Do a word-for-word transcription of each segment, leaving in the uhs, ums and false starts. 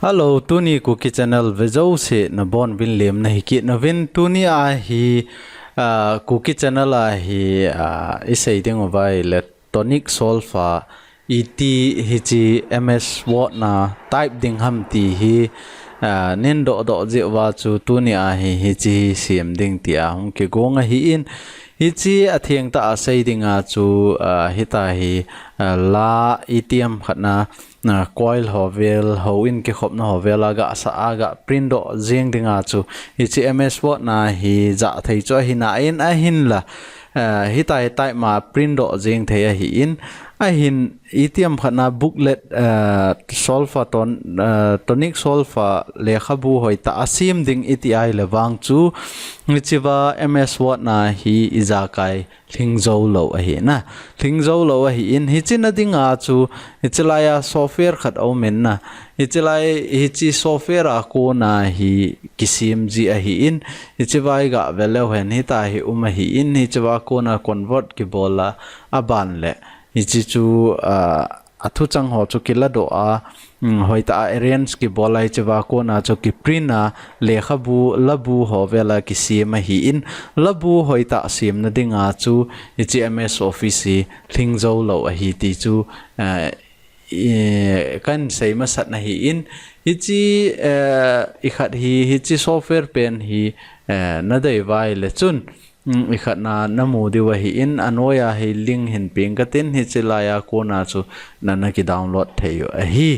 Hello, tuni Kuki Channel vejouse nabonuvin lemna hikit nauvin. Tuni a hi, ah, Kuki Channel a hi, ah, isei diu vai le tonic solfa iti hiche M S Word na type ding ham ti hi, ah, neidoh doh jeh uva chu tuni a hi hiche hi sem ding tia hung kigong ahin, hiche athengtah a sei dinga chu, ah, hitia hi, ah, la iti ham khat na, ah, coil ho vel, hou in kikhopna ho vel a gah sa a gah print doh jeng dinga chu hiche M S Word na hi jah thei chu ahi nain ahinla, ah, hitia hi type ma print doh jeng thei ahin, ahin iti ham khat na booklet, ah, solfa ton, ah, tonic solfa lekhabu hoitah a sem ding iti ahile vang chu hichea M S Word na hi ijakai lhing jou lou ahi na. Lhing jou lou ahin, hiche na dinga chu, hiche laia software khat aumin na. Hiche lai, hiche software a kona hi kisem ji ahin, hichea hi gah ve leu hen, hitia hi um ahin, hichea kona convert kibol a, aban le. Hiche chu, ah, athuchang ho chu kiladoh a, um, hoitah a arrange kibol a, hichea kona chu kiprint a, lekhabu, labu ho vel a kisem ahin, labu hoitah semna dinga chu hiche M S Office hi lhing jou lou ahi ti chu, eh, i, kahin sei masat na ahin, hiche, eh, ikhat hi, hiche software pen hi, eh, nadei vai le chun, um, ikhat na namu diu ahin, anoiya hi link hin peng katin, hiche laia kona chu nana kidownload thei u ahi.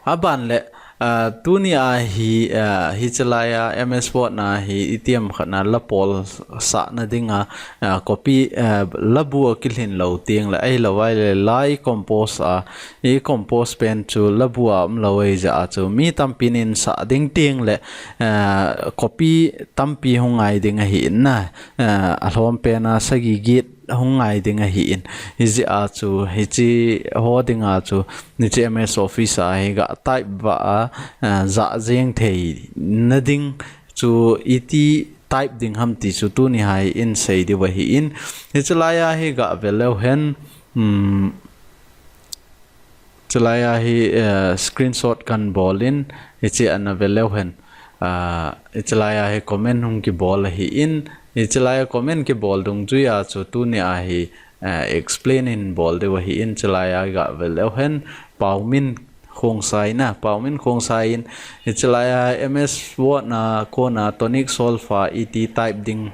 Aban le, ah, tuni a hi, ah, hiche laia M S Word na hi iti ham khat na la pol sahna dinga, ah, copy, ah, labu a kilhin lou teng le, ahilou vai le la i compose a, i compose pen chu labu a um lou ahi jeh a chu mi tampi nin sah ding teng le, ah, copy tampi hung ngai ding ahin na, ah, alhom pen a sagi get hung ngai ding ahin. Hijeh a chu, hiche ho dinga chu, hiche M S Office a hi gah type vah a, ah, jah jeng theina ding chu iti type ding ham ti chu tuni hin sei diu ahin. Hiche laia hi gah ve leu hen, um, Hiche laia hi, eh, screenshot kahin bol in, hiche ana ve leu hen. Ah, hiche laia hi comment hung kibol ahin, hiche laia comment kibol dungjuia chu tuni a hi, eh, explain in bol diu ahin, hiche laia gah ve leu hen, Paomin Khongsai na, Paomin Khongsai in, hiche laia M S Word na kona tonic solfa iti type ding,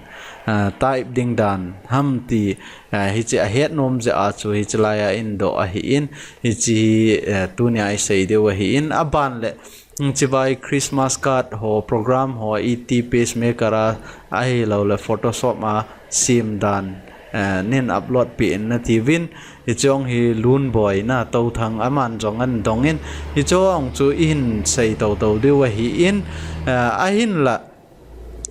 ah, type ding dan ham ti, ah, hiche ahet nom jeh a chu hiche laia eidoh ahin, hiche hi, eh, tunia isei diu ahin, aban le, hiche vai Christmas card ho, program ho, iti pacemaker a, ahilou le Photoshop a sem dan, eh, nin upload peh in natiuvin, hiche jong hi Lunboi na Touthang aman jong ahin dong in, hiche jong chu ihin sei tou tou diu ahin, eh, ahinla,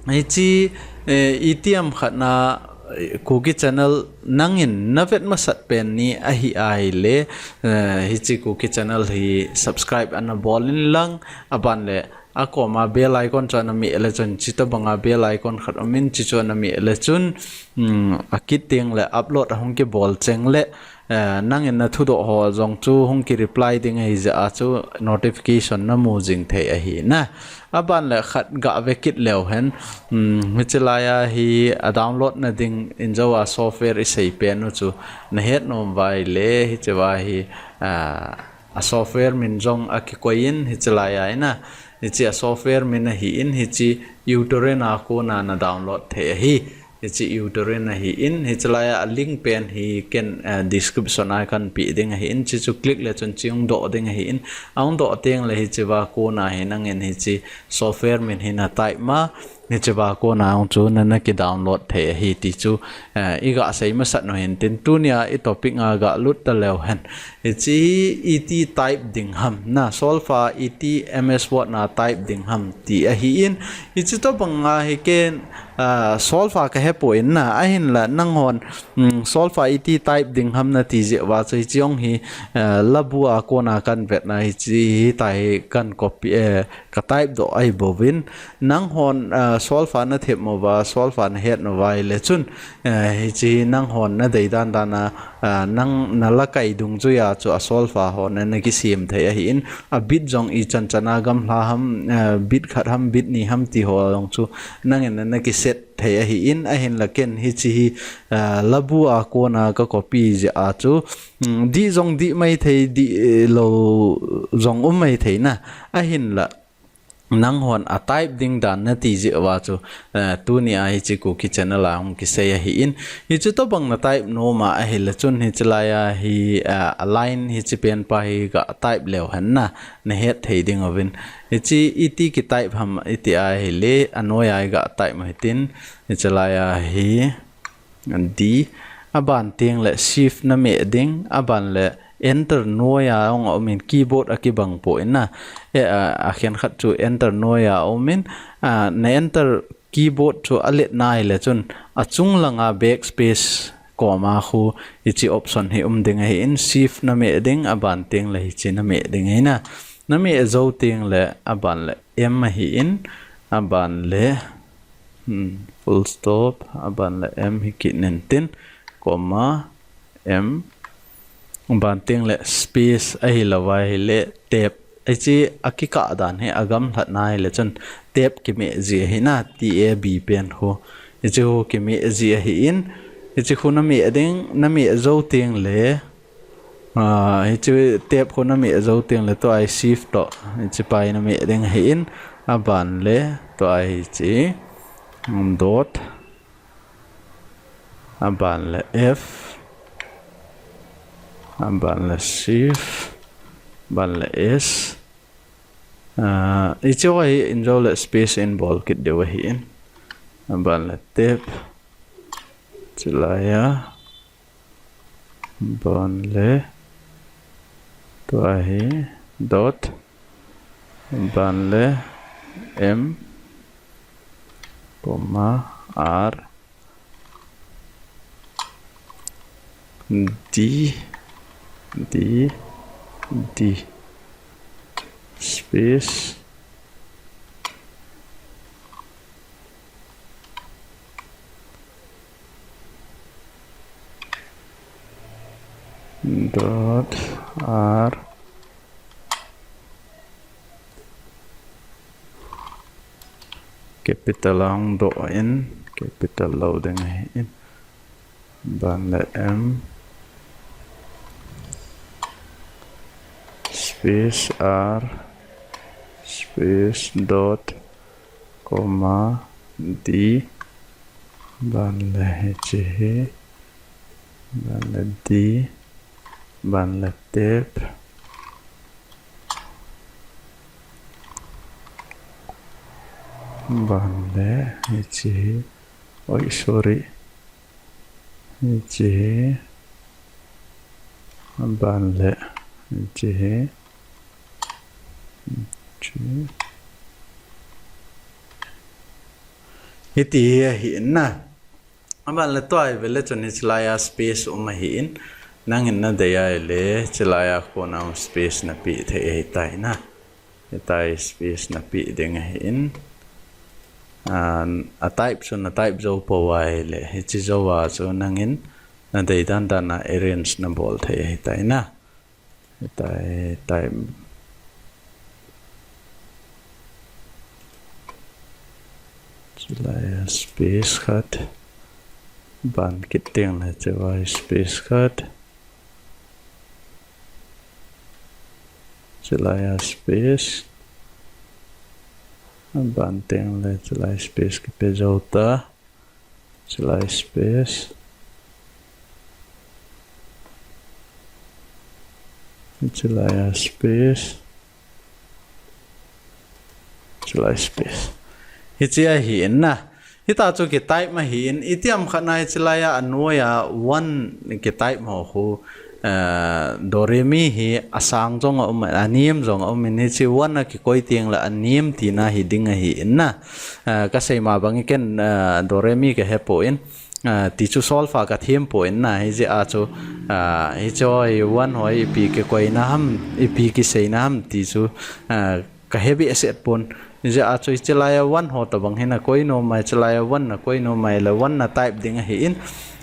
hiche, eh, iti ham khat na, eh, Kuki Channel nangin navet masat pen ni ahi ahile, eh, hiche Kuki Channel hi subscribe ana bol in lang, aban le akoma bell icon chu ana meh le chun, hiche tobanga bell icon khat um in, hiche chu ana meh le chun, um, akit teng le upload ahung kibol cheng le, eh, nangin nathudoh ho jong chu hung ki reply ding ahi jeh a chu notification namu jing thei ahi na. Aban le khat gah ve kit leu hen, um, hiche laia hi a download na ding in jo a software isei pen u chu nahet nom vai le hiche vai hi, ah, a software min jong akikoi in hiche laia hi na. Hiche a software min ahin hiche uTorrent a kona na download thei ahi. Hiche uTorrent ahin, hiche laia a link pen hi ken, eh, description a kahin peh ding ahin, hiche chu click le chun hiche hung doh ding ahin, ahung doh teng le hiche va kona hi nangin hiche software min hi na type ma, hiche va kona hung chu nana ki download thei ahi ti chu, eh, igah sei masat u hin tin tunia i topic a gah lut ta leu hen. Hiche hi iti type ding ham na, solfa iti M S Word na type ding ham ti ahin, hiche tobanga hi ken Ah, solfa ka hepoi na, ahinla nanghon, mm, solfa iti type ding ham nati jeh uva chu hiche jong hi, ah, labu a kona kahin vetna hiche hitia hi kahin copy, eh, ka type doh ahi bouvin. Nanghon, ah, solfa na thep uva, solfa na het uva ahile chun, eh, hiche hi nanghon na dei dan dan a, ah, nang na lakai dungjuia chu a solfa ho na, na kisem thei ahin, a beat jong ichan chan a gamla ham, ah, beat khat ham, beat ni ham ti ho jong chu nangin na, na kiset thei ahin, ahinla ken hiche hi, ah, labu a kona ka copy jeh a chu, mm, dih jong dih mai thei, dih, eh, lou jong um mai thei na, ahinla nanghon a type ding dan nati jeh uva chu, eh, tunia hiche Kuki channel a hung kisei ahin, hichu tobang na type nom a ahile chun hiche laia hi, ah, a line hiche pen pa hi ga type leu hen na, na het thei ding uvin. Hiche iti ki type ham iti ahile, anoiya hi ga type u hitin, hiche laia hi D, aban tengle shift na meh ding, aban le enter noiya hung a um in keyboard a kibang poi na, eh, a, a khenkhat chu enter noiya um in, ah, na enter keyboard chu a let na ahile chun a chung langa backspace koma khu hiche option hi um ding ahin, shift na meh ding, aban tengle hiche na meh ding ahi na. Na meh jou tengle aban le M ahin, aban le, hmm, full stop, aban le M hi kit in tin, comma, M, aban tengle space ahilou ahile tab. Hiche a kikah dan hi a gamlhat na ahile chun tab kimeh ji ahi na, T A B pen khu. Hiche khu kimeh ji ahin, hiche khu na meh ding, na meh jou tengle, ah, hiche tab khu na meh jou tengle tua hi shift toh, hiche pa hi na meh ding ahin, aban le tua hi hiche, um, dot, aban le F, aban le shift, aban le S. Ah, hiche hi in jou le space in bol kit diu ahin. Aban le tab. Hiche laia. Aban le. Tua hi. Dot. Aban le. M. Comma. R. D, D, D, space, dot, R, capital a hung doh in, capital lou ding ahin. Aban le M space R space dot comma D, aban le hiche hi, aban le D, aban le tab, aban le hiche hi, oi, sorry. Hiche hi. Aban le. Hiche hi. Hiche. Hiti hi ahin na. Aban le tua hi vele chun hiche laia space um ahin. Nangin na dei ahile, hiche laia kona um space na pe thei ahitai na. Hitia space na pe ding ahin. Ah, a type chu na type jou pou ahile, hiche jou a chu nangin na dei dan dan a arrange na bol thei ahitai na. Hitia type. Hiche laia space khat. Aban kit tengle hiche va space khat. Hiche laia space. Aban tengle hiche lai space kipe jou ta. Hiche lai space. Hiche laia space. Hiche lai space. Hiche ahin na. Hitia chu ki type ma ahin, itiham khat na hiche laia anoiya one ki type ho khu, eh, do re mi hi asang jong aum, anem jong aum in, hiche one a kikoi teng le anem tina hi ding ahi in na. Eh, kasei ma bang ken, eh, do re mi kahe poi, eh, ti chu solfa kathem poi na, hijeh a chu, eh, hiche hi one ho ipi kikoina ham, ipi kiseina ham ti chu, eh, kahe behseh pon. Hijeh a chu hiche laiya one ho tobang hi nakoi nom a, hiche laiya one nakoi nom a le one na type ding ahi in.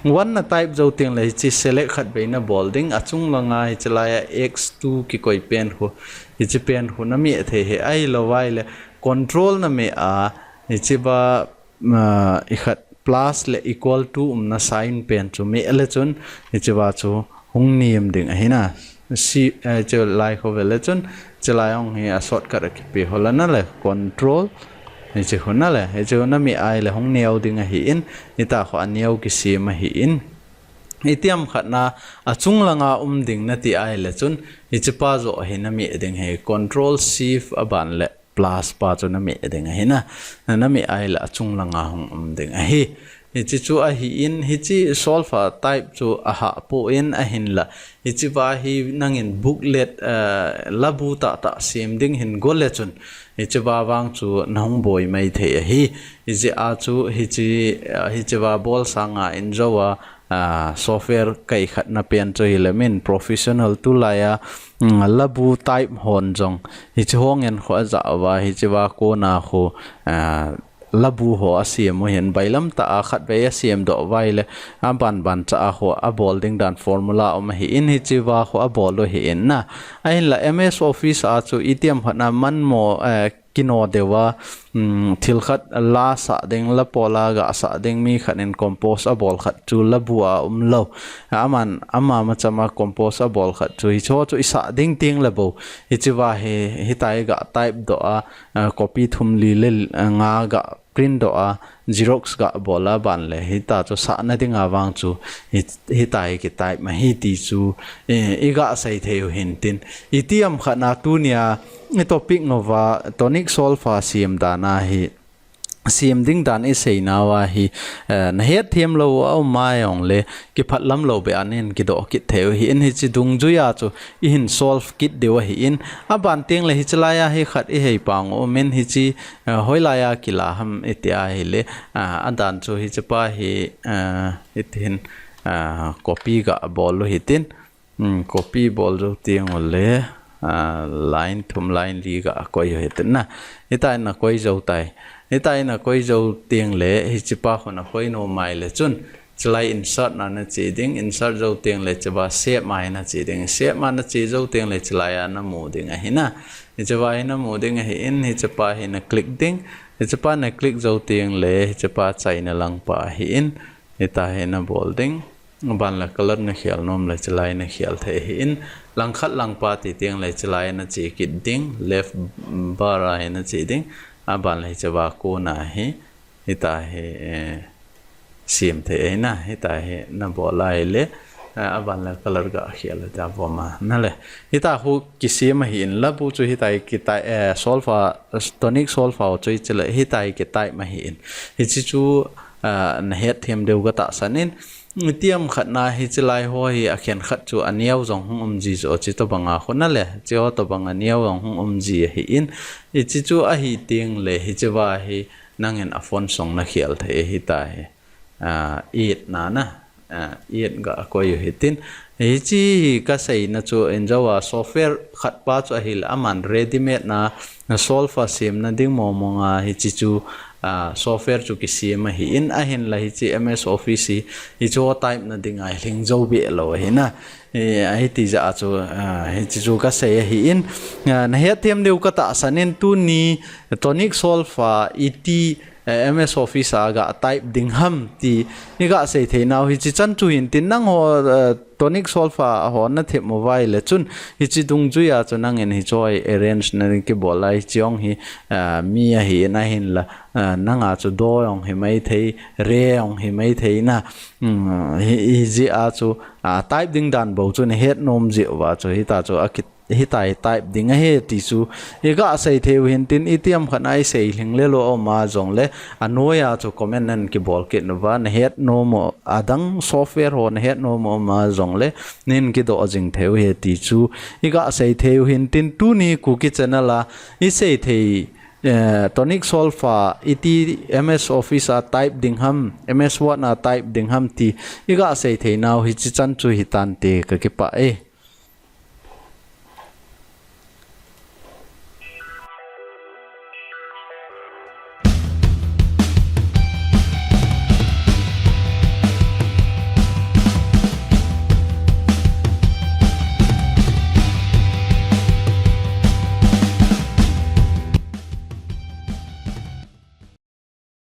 One na type jou teng le hiche select khat vei nabol ding, achung langa hiche laiya X two kikoi pen khu, hiche pen khu nameh thei hi, ahilou vai le control nameh a, hiche va, ah, ikhat plus le equal to umna sign pen chu meh le chun, hiche va chu hung nem ding ahi na. Si, eh, hiche lai khu ve le chun, hiche lai hung hi a shortcut a kipe ho la na le, control, hiche khu na le, hiche khu nameh a le hung neo ding ahi in, hitia khu aneo kisem ahi in. Itiham khat na, achung langa um ding nati a le chun, hiche pa joh hi nameh ding ahi, control shift aban le plus pa chu nameh ding ahi na. Nameh a le achung langa hung um ding ahi. Hiche chu ahi in, hiche solfa type chu ahah poi ahinla, hiche va hi nangin booklet, eh, labu tahtah sem ding hin go le chun, hiche va vang chu nahung boi mai thei ahi. Hijeh a chu hiche, eh, hiche va bol sanga in jou a, ah, software kai khatna pen chu hi le min professional tulaiya, mm, labu type hon jong hiche ho ngen khu ajah uva, hiche va kona khu, ah, labu ho asem u hin bailam tah a khat vei asem doh uva le, aban ban cha a khu abol ding dan formula um ahi in, hiche va khu abol u ahi in na. Ahinla M S Office a chu itiham khat na manmo, eh, kino deuva, um, thil khat la sah ding, la pola ga sah ding, mi khat in compose abol khat chu labu a um lou. Aman, ama macham a compose abol khat chu, hiche ho chu isah ding teng le bou, hiche va hi, hitia hi ga type doh a, ah, copy thum li le, ah, nga ga print doh a, Xerox ga bol a ban le, hitia chu sahna dinga vang chu, hi, hitia hi kitype ma hi ti chu, eh, iga sei thei u hin tin. Itiham khat na tunia, i topic ngova, tonic solfa sem dan a hi, sem ding dan isei nauva hi, eh, nahet them lou a um mai ong le, kiphat lam lou be anin kidoh kit thei u hi in, hiche dungjui a chu ihin solve kit diu ahi in, aban teng le hiche laiya hi khat ihei pang u um in hiche, eh, hoilaiya kila ham iti a hi le, ah, adan chu hiche pa hi, ah, iti hin, ah, copy ga bol u hitin, um, copy bol jou teng u le, ah, line thum line li ga koi u hitin na. Hitia hi nakoi jou tai. Hitia hi nakoi jou teng le, hiche pa khu nakoi nom a le chun, hiche lai insert na nache ding, insert jou teng le hiche va shape ma hi nache ding, shape ma nache jou teng le hiche laiya namu ding ahi na. Hiche va hi namu ding ahi in, hiche pa hi na click ding, hiche pa na click jou teng le, hiche pa chaina lang pa ahi in, hitia hi nabol ding. Aban le color nakhel nom le hiche lai nakhel thei ahi in, langkhat lang pa ti teng le hiche lai nache kit ding, left bar a hi nache ding, aban le hiche va kona hi, hitia hi, eh, sem thei ahi na, hitia hi nabol a le, eh, aban le color ga khel le ta vom a na le. Hitia khu kisem ahi in, labu chu hitia hi kitype, eh, solfa, tonic solfa u chu hiche le, hitia hi kitype ma ahi in. Hiche chu, ah, nahet them diu katahsan in, itiham khat na hiche lai ho hi akhen khat chu aneo jong hung um ji jo, hiche tobang a khu na le, hiche ho tobang aneo jong hung um ji ahi in, hiche chu ahi teng le, hiche va hi nangin a font song nakhel thei ahi tai. Ah, eight na na, ah, eight ga koi u hitin. Hiche hi kasei na chu in jou a software khat pa chu ahi le, aman ready made na, na solfa semna ding mong mong a hiche chu, ah, software chu kisem ahi in, ahinla hiche M S Office hi, hiche ho type na ding a hi lhing jou be lou ahi na. Eh, ahi ti jeh a chu, ah, hiche chu kasei ahi in, ah, nahet them diu katahsan in tuni tonic solfa iti, eh, M S Office a ga type ding ham ti, iga sei thei nau hiche chan chu hin tin nangho, eh, tonic solfa ho nathem uva le chun hiche dungjui a chu nangin hiche ho arrange na ding kibol a hiche ong hi, ah, mi ahi in ahinla, ah, nanga chu do ong hi mai thei, re ong hi mai thei na, um, hi, hijeh a chu, ah, type ding dan bou chu nahet nom jeh uva chu hitia chu aki hitia hi type ding ahi ti chu iga sei thei u hintin, itiham khat a isei lhing le lou a um a jongle anoiya chu comment nan kibol kit uva, nahet nom u adang software ho nahet nom u um a jongle nin kidoh jing thei u ahi ti chu iga sei thei u hintin, tuni Kuki channel a isei thei eh, tonic solfa iti M S Office a type ding ham, M S Word a type ding ham ti iga sei thei nau hichi chan chu hitante, kakipah e.